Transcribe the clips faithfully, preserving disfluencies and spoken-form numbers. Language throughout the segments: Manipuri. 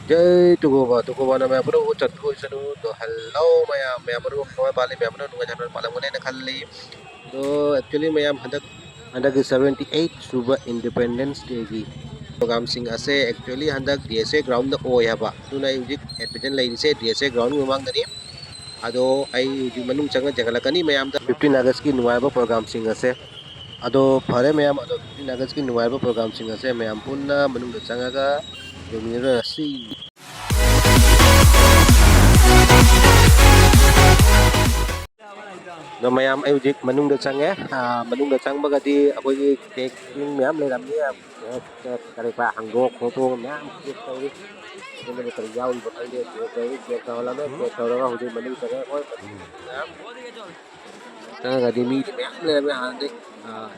ꯖꯩ ꯇꯨꯀꯣꯕ, ꯇꯨꯀꯣꯕꯅ ꯃꯌꯥꯝ ꯄꯨꯝꯅꯃꯛꯄꯨ ꯆꯠꯄ ꯑꯣꯏꯁꯅꯨ꯫ ꯑꯗꯣ hello ꯃꯌꯥꯝ, ꯃꯌꯥꯝ ꯄꯨꯝꯅꯃꯛ ꯊꯋꯥꯏ ꯄꯥꯜꯂꯤ, ꯃꯌꯥꯝ ꯄꯨꯝꯅꯃꯛ ꯅꯨꯡꯉꯥꯏ ꯌꯥꯏꯐꯅ ꯄꯥꯜꯂꯝꯒꯅꯤ ꯍꯥꯏꯅ ꯈꯜꯂꯤ꯫ ꯑꯗꯣ actually ꯃꯌꯥꯝ ꯍꯟꯗꯛ, ꯍꯟꯗꯛꯀꯤ seventy eight ꯁꯨꯕ Independence Dayꯒꯤ programꯁꯤꯡ ꯑꯁꯦ actually ꯍꯟꯗꯛ D S A groundꯗ ꯑꯣꯏ ꯍꯥꯏꯕ꯫ ꯑꯗꯨꯅ ꯑꯩ ꯍꯧꯖꯤꯛ at present ꯂꯩꯔꯤꯁꯦ D S A groundꯒꯤ ꯃꯃꯥꯡꯗꯅꯤ꯫ ꯑꯗꯣ ꯑꯩ ꯍꯧꯖꯤꯛ ꯃꯅꯨꯡ ꯆꯪꯉ ꯌꯦꯡꯍꯜꯂꯛꯀꯅꯤ ꯃꯌꯥꯝꯗ fifteen Augustꯀꯤ ꯅꯨꯡꯉꯥꯏꯕ programꯁꯤꯡ ꯑꯁꯦ꯫ ꯑꯗꯣ ꯐꯔꯦ ꯃꯌꯥꯝ, ꯑꯗꯣ fifteen Augustꯀꯤ ꯅꯨꯡꯉꯥꯏꯕ programꯁꯤꯡ ꯑꯁꯦ ꯃꯌꯥꯝ ꯄꯨꯟꯅ ꯃꯅꯨꯡꯗ ꯆꯪꯉꯒ ꯌꯦꯡꯃꯤꯟꯅꯔꯁꯤ꯫ ꯑꯗꯣ ꯃꯌꯥꯝ, ꯑꯩ ꯍꯧꯖꯤꯛ ꯃꯅꯨꯡꯗ ꯆꯪꯉꯦ꯫ ꯑꯥ, ꯃꯅꯨꯡꯗ ꯆꯪꯕꯒꯗꯤ ꯑꯩꯈꯣꯏꯒꯤ checking ꯃꯌꯥꯝ ꯂꯩꯔꯝꯅꯤ꯫ ꯀꯔꯤ ꯀꯔꯥ ꯍꯥꯡꯗꯣꯛ ꯈꯣꯠꯇꯣꯛ ꯃꯌꯥꯝ check ꯇꯧꯔꯤ꯫ ꯑꯗꯨꯅ ꯀꯔꯤ ꯌꯥꯎꯔꯤꯕ ꯈꯪꯗꯦ, check ꯇꯧꯔꯤ꯫ Check ꯇꯧꯍꯜꯂꯒ, check ꯇꯧꯔꯒ ꯍꯧꯖꯤꯛ ꯃꯅꯨꯡ ꯆꯪꯉꯦ꯫ ꯑꯩꯈꯣꯏ ꯆꯪꯉꯒꯗꯤ ꯃꯤꯗꯤ ꯃꯌꯥꯝ ꯂꯩꯔꯝꯃꯦ ꯍꯥꯟꯅꯗꯤ꯫ ꯑꯥ,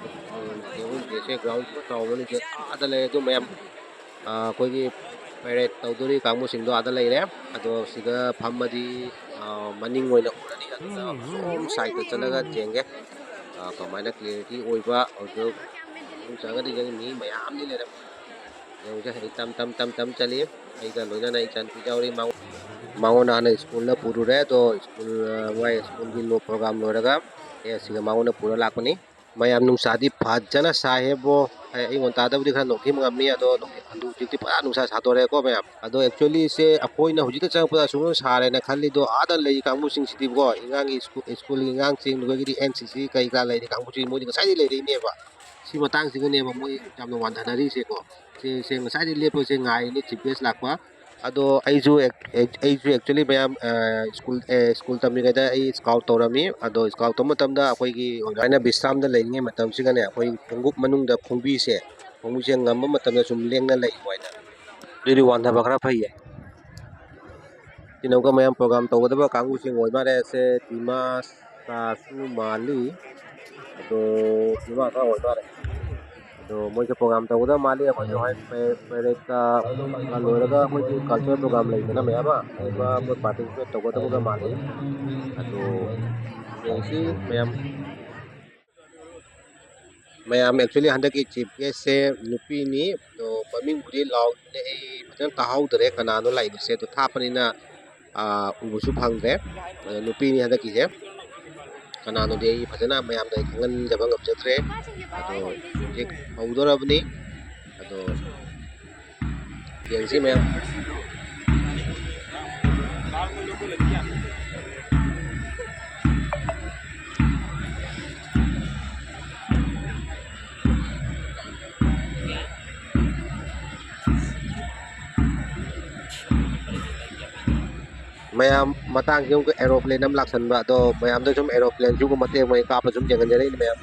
ꯌꯦꯡꯉꯨ, D S A ground ꯆꯥꯎꯕꯅꯤ, ꯑꯥꯗ ꯂꯩ꯫ ꯑꯗꯨ ꯃꯌꯥꯝ ꯑꯥ, ꯑꯩꯈꯣꯏꯒꯤ parade ꯇꯧꯗꯣꯔꯤ ꯀꯥꯡꯕꯨꯁꯤꯡꯗꯣ ꯑꯥꯗ ꯂꯩꯔꯦ꯫ ꯑꯗꯣ ꯁꯤꯗ ꯐꯝꯃꯗꯤ, ꯑꯥ, ꯃꯅꯤꯡ ꯑꯣꯏꯅ ꯎꯔꯅꯤ꯫ ꯑꯗꯨꯅ ꯑꯁꯣꯝ sideꯇ ꯆꯠꯂꯒ ꯌꯦꯡꯒꯦ꯫ ꯑꯥ, ꯀꯃꯥꯏꯅ clarity ꯑꯣꯏꯕ, ꯍꯧꯖꯤꯛ ꯃꯅꯨꯡ ꯆꯪꯉꯒꯗꯤ ꯌꯦꯡꯉꯤ, ꯃꯤ ꯃꯌꯥꯝꯗꯤ ꯂꯩꯔꯦ꯫ ꯌꯦꯡꯉꯨꯁꯦ, ꯑꯩ ꯇꯝ ꯇꯝ ꯇꯝ ꯇꯝ ꯆꯠꯂꯤ꯫ ꯑꯩꯒ ꯂꯣꯏꯅꯅ ꯏꯆꯥꯅꯨꯄꯤ ꯌꯥꯎꯔꯤ꯫ ꯃꯉꯣꯟ-, ꯃꯉꯣꯟꯗ ꯍꯥꯟꯅ ꯁ꯭ꯀꯨꯜꯗ ꯄꯨꯔꯨꯔꯦ꯫ ꯑꯗꯣ ꯁ꯭ꯀꯨꯜ, ꯑꯥ, ꯃꯣꯏ ꯁ꯭ꯀꯨꯜꯒꯤ ꯂꯣ-, program ꯂꯣꯏꯔꯒ ꯑꯦ ꯁꯤꯒ ꯃꯉꯣꯟꯗ ꯄꯨꯔ ꯂꯥꯛꯄꯅꯤ꯫ ꯃꯌꯥꯝ, ꯅꯨꯡꯁꯥꯗꯤ ꯐꯖꯅ ꯁꯥꯏꯍꯦꯕꯣ꯫ ꯑꯩ, ꯑꯌꯨꯛ ꯉꯟꯇꯥꯗꯕꯨꯗꯤ ꯈꯔ ꯅꯣꯡꯊꯤ ꯃꯪꯉꯝꯃꯤ, ꯑꯗꯣ ꯅꯣꯡ-, ꯍꯧꯖꯤꯛꯇꯤ ꯄꯨꯔꯥ ꯅꯨꯡꯁꯥ ꯁꯥꯗꯣꯔꯛꯑꯦꯀꯣ ꯃꯌꯥꯝ꯫ ꯑꯗꯣ actually ꯁꯦ ꯑꯩꯈꯣꯏꯅ ꯍꯧꯖꯤꯛꯇ ꯆꯪꯉꯛꯄꯗ ꯑꯁꯨꯛ ꯌꯥꯝ ꯁꯥꯔꯦꯅ ꯈꯜꯂꯤꯗꯣ, ꯑꯥꯗ ꯂꯩꯔꯤ ꯀꯥꯡꯕꯨꯁꯤꯡꯁꯤꯗꯤꯀꯣ, ꯑꯉꯥꯡꯒꯤ ꯁ꯭ꯀꯨꯜ, ꯁ꯭ꯀꯨꯜꯒꯤ ꯑꯉꯥꯡꯁꯤꯡ, ꯅꯈꯣꯏꯒꯤꯗꯤ N C C ꯀꯩ ꯀꯥ ꯂꯩꯔꯤ ꯀꯥꯡꯕꯨꯁꯤ ꯃꯣꯏꯗꯤ ꯉꯁꯥꯏꯗꯩ ꯂꯩꯔꯛꯏꯅꯦꯕ꯫ ꯁꯤ ꯃꯇꯥꯡꯁꯤꯒꯅꯦꯕ ꯃꯣꯏ ꯌꯥꯝꯅ ꯋꯥꯟꯊꯅꯔꯤꯁꯦꯀꯣ꯫ ꯁꯦ, ꯁꯦ ꯉꯁꯥꯏꯗꯩ ꯂꯦꯞꯄꯁꯦ ꯉꯥꯏꯔꯤꯅꯦ chief guest ꯂꯥꯛꯄ꯫ ꯑꯗꯣ ꯑꯩꯁꯨ ꯑꯦꯛ-, ꯑꯦꯛ-, ꯑꯩꯁꯨ actually ꯃꯌꯥꯝ, ꯑ, ꯁ꯭ꯀꯨꯜ, ꯑꯦ, ꯁ꯭ꯀꯨꯜ ꯇꯝꯃꯤꯉꯩꯗ ꯑꯩ scout ꯇꯧꯔꯝꯃꯤ꯫ ꯑꯗꯣ scout ꯇꯧꯕ ꯃꯇꯝꯗ ꯑꯩꯈꯣꯏꯒꯤ ꯑꯗꯨꯃꯥꯏꯅ ꯕꯤꯁ꯭ꯔꯥꯝꯗ ꯂꯩꯔꯤꯉꯩ ꯃꯇꯝꯁꯤꯒꯅꯦ, ꯑꯩꯈꯣꯏ ꯈꯣꯡꯎꯞ ꯃꯅꯨꯡꯗ ꯈꯣꯡꯕꯤꯁꯦ, ꯈꯣꯡꯕꯤꯁꯦ ꯉꯝꯕ ꯃꯇꯝꯗ ꯁꯨꯝ ꯂꯦꯡꯅ ꯂꯩ ꯍꯥꯏꯅ꯫ ꯑꯗꯨꯗꯤ ꯋꯥꯟꯊꯕ ꯈꯔ ꯐꯩꯌꯦ꯫ ꯇꯤꯅꯧꯒ ꯃꯌꯥꯝ program ꯇꯧꯒꯗꯕ ꯀꯥꯡꯕꯨꯁꯤꯡ ꯑꯣꯏ ꯃꯥꯜꯂꯦ꯫ ꯁꯦ ꯗꯤꯃꯥꯁꯥꯁꯨ ꯃꯥꯜꯂꯤ꯫ ꯑꯗꯣ ꯗꯤꯃꯥꯁꯥ ꯑꯣꯏ ꯃꯥꯜꯂꯦ꯫ ꯑꯗꯣ ꯃꯣꯏꯁꯦ program ꯇꯧꯒꯗꯕ ꯃꯥꯜꯂꯤ꯫ ꯑꯩꯈꯣꯏꯁꯨ ꯍꯣꯔꯦꯟ ꯄꯦ-, parade ꯀ ꯂꯣꯏꯔꯒ ꯑꯩꯈꯣꯏꯒꯤ cultural program ꯂꯩꯗꯅ ꯃꯌꯥꯝ ꯑꯃ, ꯑꯗꯨꯒ ꯃꯣꯏ participate ꯇꯧꯒꯗꯕꯒ ꯃꯥꯜꯂꯤ꯫ ꯑꯗꯣ ꯌꯦꯡꯁꯤ ꯃꯌꯥꯝ꯫ ꯃꯌꯥꯝ, actually ꯍꯟꯗꯛꯀꯤ chief guest ꯁꯦ ꯅꯨꯄꯤꯅꯤ꯫ ꯑꯗꯣ ꯃꯃꯤꯡꯕꯨꯗꯤ ꯂꯥꯎꯗꯦ, ꯑꯩ ꯐꯖꯅ ꯇꯥꯍꯧꯗ꯭ꯔꯦ ꯀꯅꯥꯅꯣ ꯂꯥꯛꯏꯕꯁꯦ꯫ ꯑꯗꯣ ꯊꯥꯞꯄꯅꯤꯅ, ꯑꯥ, ꯎꯕꯁꯨ ꯐꯪꯗ꯭ꯔꯦ꯫ ꯑꯗꯣ ꯅꯨꯄꯤꯅꯤ ꯍꯟꯗꯛꯀꯤꯁꯦ꯫ ꯀꯅꯥꯅꯣꯗꯤ ꯑꯩ ꯐꯖꯅ ꯃꯌꯥꯝꯗ ꯑꯩ ꯈꯪꯍꯟꯖꯕ ꯉꯝꯖꯗ꯭ꯔꯦ꯫ ꯑꯗꯣ ꯍꯧꯖꯤꯛ ꯍꯧꯗꯣꯔꯕꯅꯤ꯫ ꯑꯗꯣ ꯌꯦꯡꯁꯤ ꯃꯌꯥꯝ꯫ ꯃꯌꯥꯝ, ꯃꯇꯥꯡꯁꯤ ꯑꯃꯨꯛꯀ aeroplane ꯑꯃ ꯂꯥꯛꯁꯟꯕ, ꯑꯗꯣ ꯃꯌꯥꯝꯗ ꯁꯨꯝ aeroplane ꯁꯤꯒꯨꯝꯕ ꯃꯇꯦꯛ ꯃꯇꯦꯛ ꯀꯥꯞꯄ ꯁꯨꯝ ꯌꯦꯡꯍꯟꯖꯔꯛꯏꯅꯦ ꯃꯌꯥꯝ꯫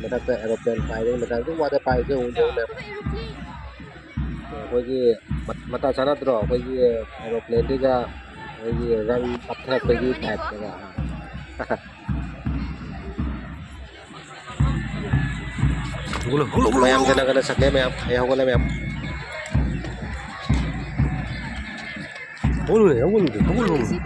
ꯃꯊꯛꯇ aeroplane ꯄꯥꯏꯔꯤ, ꯃꯊꯛꯇ ꯋꯥꯗ ꯄꯥꯏꯔꯤꯁꯦ ꯎꯕꯤꯌꯨ ꯃꯌꯥꯝ꯫ ꯑꯩꯈꯣꯏꯒꯤ ꯃ-, ꯃꯇꯥ ꯆꯥꯅꯗ꯭ꯔꯣ? ꯑꯩꯈꯣꯏꯒꯤ aeroplane ꯗꯨꯒ ꯑꯩꯈꯣꯏꯒꯤ ꯔꯪ ꯀꯥꯞꯊꯔꯛꯄꯒꯤ type ꯇꯒ꯫ ꯍꯧꯒꯠꯂꯣ, ꯍꯧꯒꯠꯂꯣ, ꯍꯧꯒꯠꯂꯣ, ꯃꯌꯥꯝ ꯍꯧꯒꯠꯂꯣ꯫ ꯀꯅꯥ ꯀꯅꯥ ꯁꯛꯀꯦ ꯃꯌꯥꯝ? ꯑꯩ ꯍꯧꯒꯠꯂꯦ ꯃꯌꯥꯝ꯫ ꯍꯧꯒꯠꯂꯨꯅꯦ, ꯍꯧꯒꯠꯂꯨꯅꯦ, ꯍꯧꯒꯠꯂꯨ, ꯍꯧꯒꯠꯂꯨ꯫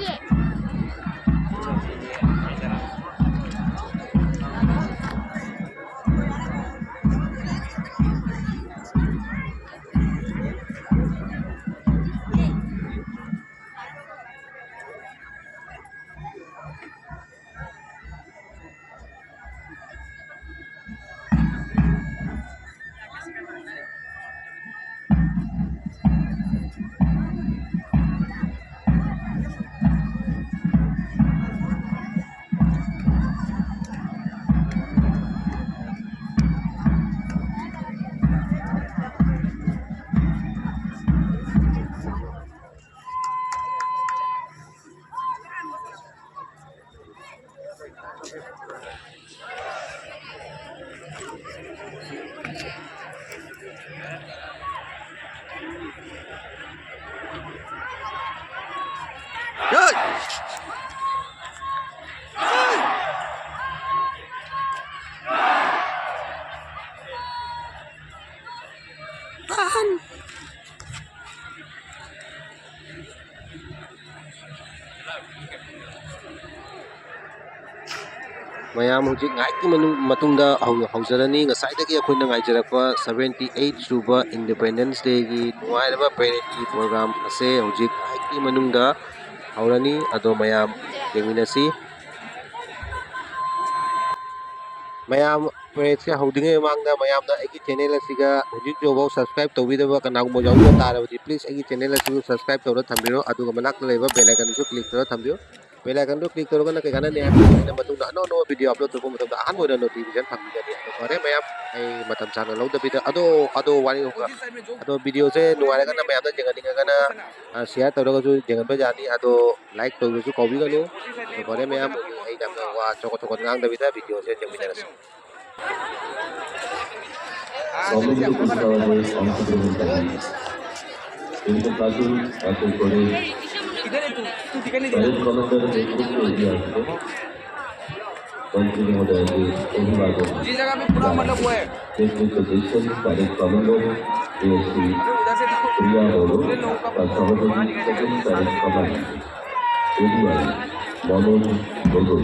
ꯃꯌꯥꯝ ꯍꯧꯖꯤꯛ ꯉꯥꯏꯍꯥꯛꯀꯤ ꯃꯅꯨꯡ-, ꯃꯇꯨꯡꯗ ꯍꯧ-, ꯍꯧꯖꯔꯅꯤ꯫ ꯉꯁꯥꯏꯗꯒꯤ ꯑꯩꯈꯣꯏꯅ ꯉꯥꯏꯖꯔꯛꯄ seventy eight ꯁꯨꯕ Independence Day ꯒꯤ ꯅꯨꯡꯉꯥꯏꯔꯕ parade ꯀꯤ program ꯑꯁꯦ ꯍꯧꯖꯤꯛ ꯉꯥꯏꯍꯥꯛꯀꯤ ꯃꯅꯨꯡꯗ ꯍꯧꯔꯅꯤ꯫ ꯑꯗꯣ ꯃꯌꯥꯝ ꯌꯦꯡꯃꯤꯟꯅꯁꯤ꯫ ꯃꯌꯥꯝ parade ꯁꯦ ꯍꯧꯗ꯭ꯔꯤꯉꯩ ꯃꯃꯥꯡꯗ ꯃꯌꯥꯝꯅ ꯑꯩꯒꯤ channel ꯑꯁꯤꯒ ꯍꯧꯖꯤꯛ ꯍꯧꯖꯤꯛꯐꯥꯎ subscribe ꯇꯧꯕꯤꯗꯕ ꯀꯅꯥꯒꯨꯝꯕ ꯌꯥꯎꯕ ꯇꯥꯔꯕꯗꯤ, please ꯑꯩꯒꯤ channel ꯑꯁꯤꯕꯨ subscribe ꯇꯧꯔ ꯊꯝꯕꯤꯔꯣ꯫ ꯑꯗꯨꯒ ꯃꯅꯥꯛꯇ ꯂꯩꯕ bell icon ꯑꯗꯨꯁꯨ click ꯇꯧꯔ ꯊꯝꯕꯤꯌꯨ꯫ Bell icon ꯑꯗꯨ click ꯇꯧꯔꯒꯅ ꯀꯩ ꯀꯥꯟꯅꯅꯤ ꯍꯥꯏꯕ ꯃꯇꯝꯗ, ꯑꯩꯅ ꯃꯇꯨꯡꯗ ꯑꯅꯧ ꯑꯅꯧꯕ video upload ꯇꯧꯔꯛꯄ ꯃꯇꯝꯗ ꯑꯍꯥꯟꯕ ꯑꯣꯏꯅ notification ꯐꯪꯕꯤꯒꯅꯤ꯫ ꯑꯗꯣ ꯐꯔꯦ ꯃꯌꯥꯝ, ꯑꯩ ꯃꯇꯝ ꯁꯥꯡꯅ ꯂꯧꯗꯕꯤꯗ ꯑꯗꯣ, ꯑꯗꯣ ꯋꯥꯔꯤ ꯑꯃꯨꯛꯀ, ꯑꯗꯣ video ꯁꯦ ꯅꯨꯡꯉꯥꯏꯔꯒꯅ ꯃꯌꯥꯝꯅ ꯌꯦꯡꯍꯟꯅꯤꯡꯉꯒꯅ, ꯑ, share ꯇꯧꯔꯒꯁꯨ ꯌꯦꯡꯍꯟꯕ ꯌꯥꯅꯤ꯫ ꯑꯗꯣ like ꯇꯧꯕꯁꯨ ꯀꯥꯎꯕꯤꯒꯅꯨ꯫ ꯑꯗꯣ ꯐꯔꯦ ꯃꯌꯥꯝ, ꯑꯩ ꯌꯥꯝꯅ ꯋꯥ ꯆꯣꯀꯠ ꯆꯣꯀꯠ ꯉꯥꯡꯗꯕꯤꯗ video ꯁꯦ ꯌꯦꯡꯃꯤꯟꯅꯔꯁꯤ꯫ সমন্বিত উৎসবে অংশগ্রহণকারী তিনশো কার্টুন একই করে প্যারেড কমান্ডার নেতৃত্বে এগিয়ে আসবে মন্ত্রী মহোদয়কে অভিবাদন। নেতৃত্ব দিচ্ছেন প্যারেড কমান্ডার ডিএসপি প্রিয়া বড়, তার সহযোগী second parade commander ADI Manoj Gogoi.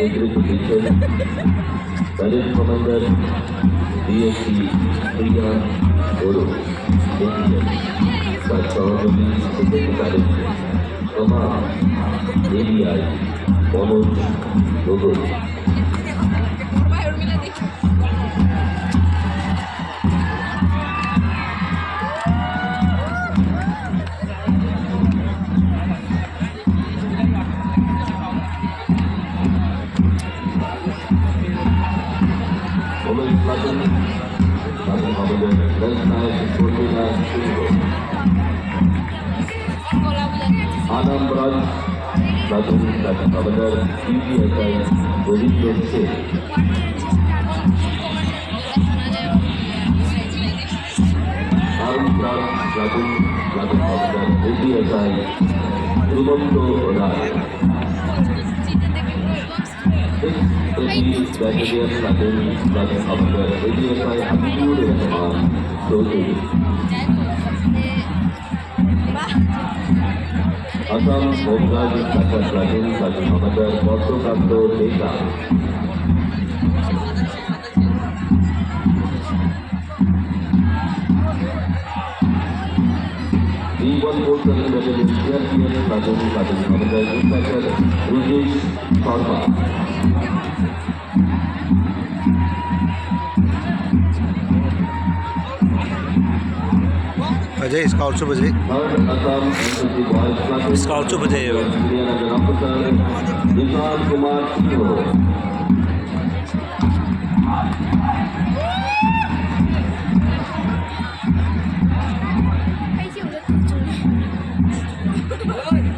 নেতৃত্ব দিচ্ছেন প্যারেড কমান্ডার ডিএসপি প্রিয়া বড়, তার সহযোগী second parade commander ADI Manoj Gogoi. Raj, Platoon Commander, P P S I, Govind Singh. Armstrong, Platoon, Platoon Commander, A P S I, Srimanto Odar. Six Battalion, Platoon, Platoon Commander, A P S I, Habibur Rahman, Sotu. Assam Home Guard Inspector Platoon, Platoon Commander Bosco Castro Deka. B one four seven Battalion C R P F Platoon, Platoon Commander Inspector Brijesh Sharma. Ajay, scout छु बजे? Third Assam N C C Boys Platoon, scout छु बजे हो? Senior Under Officer Vishal Kumar Singh.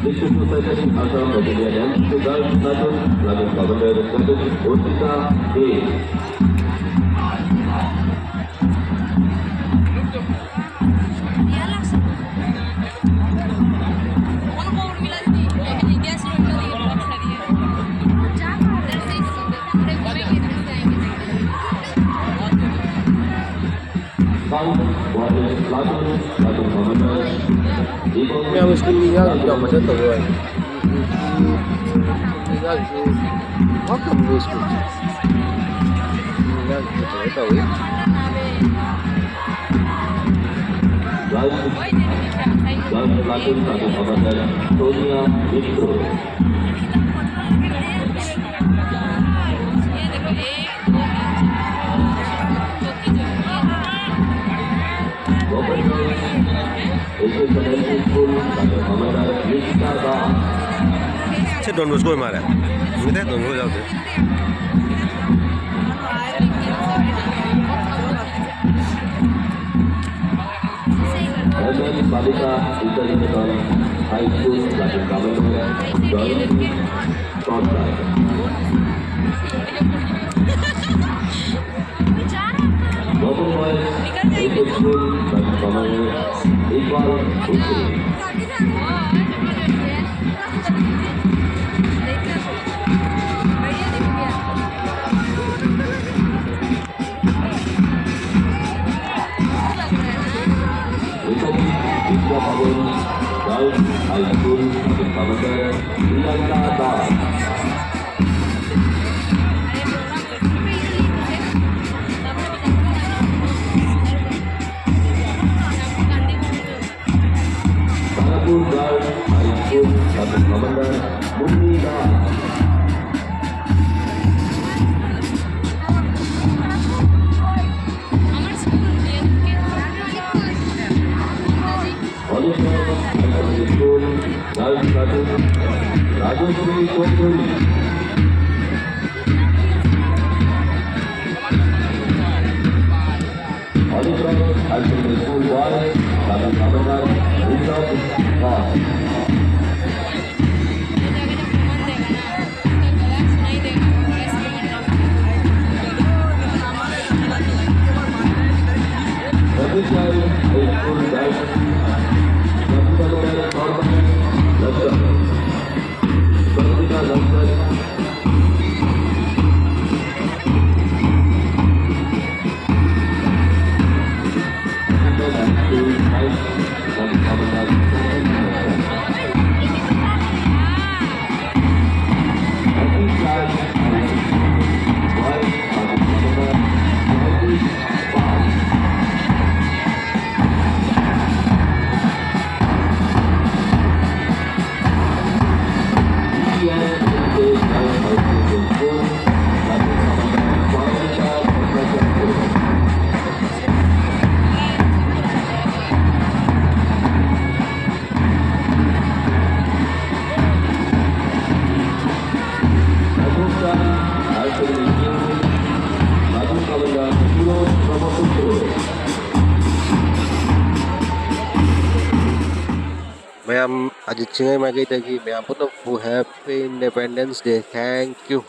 This is the second Assam Battalion and the Guard Platoon, Platoon Commander Captain Osita A. Platoon, Platoon Commander, Deepak. ꯃꯌꯥꯝ ꯁ꯭ꯀꯨꯜꯒꯤ ꯏꯔꯥꯡ ꯌꯥꯝ ꯐꯖꯅ ꯇꯧꯕ ꯋꯥꯅꯤ꯫ ꯏꯔꯥꯡꯁꯤ ꯄꯥꯛ ꯇꯝꯕ ꯁ꯭ꯀꯨꯜ꯫ ꯏꯔꯥꯡꯁꯤ ꯐꯖꯅ ꯇꯧꯏ꯫ Platoon Commander Sonia Mitro. ꯁꯦ ꯗꯣꯟ ꯕꯣꯁꯀꯣ ꯑꯣꯏ ꯃꯥꯜꯂꯦ꯫ ꯅꯠꯇꯦ, ꯗꯣꯟ ꯕꯣꯁꯀꯣ ꯌꯥꯎꯗꯦ꯫ Balika International High School, Rajin Governor, Joint Top Prize. Local Boys High School, Rajin Governor, Iqbal Hussain. Vidyabhavan Girls High School, Commander Priyanka Das. Tarapur Girls High School, Commander Munni Das. Olive Girls High School, Girls Raju, Rajashri Chowdhury. Olive Girls High School Boys, Raju Governor, Rishabh Das. ꯑꯝ, ꯑꯖꯤꯠ ꯁꯤꯡꯉꯩ ꯃꯥꯏꯀꯩꯗꯒꯤ ꯃꯌꯥꯝ ꯄꯨꯝꯅꯃꯛꯄꯨ Happy Independence Day. Thank you.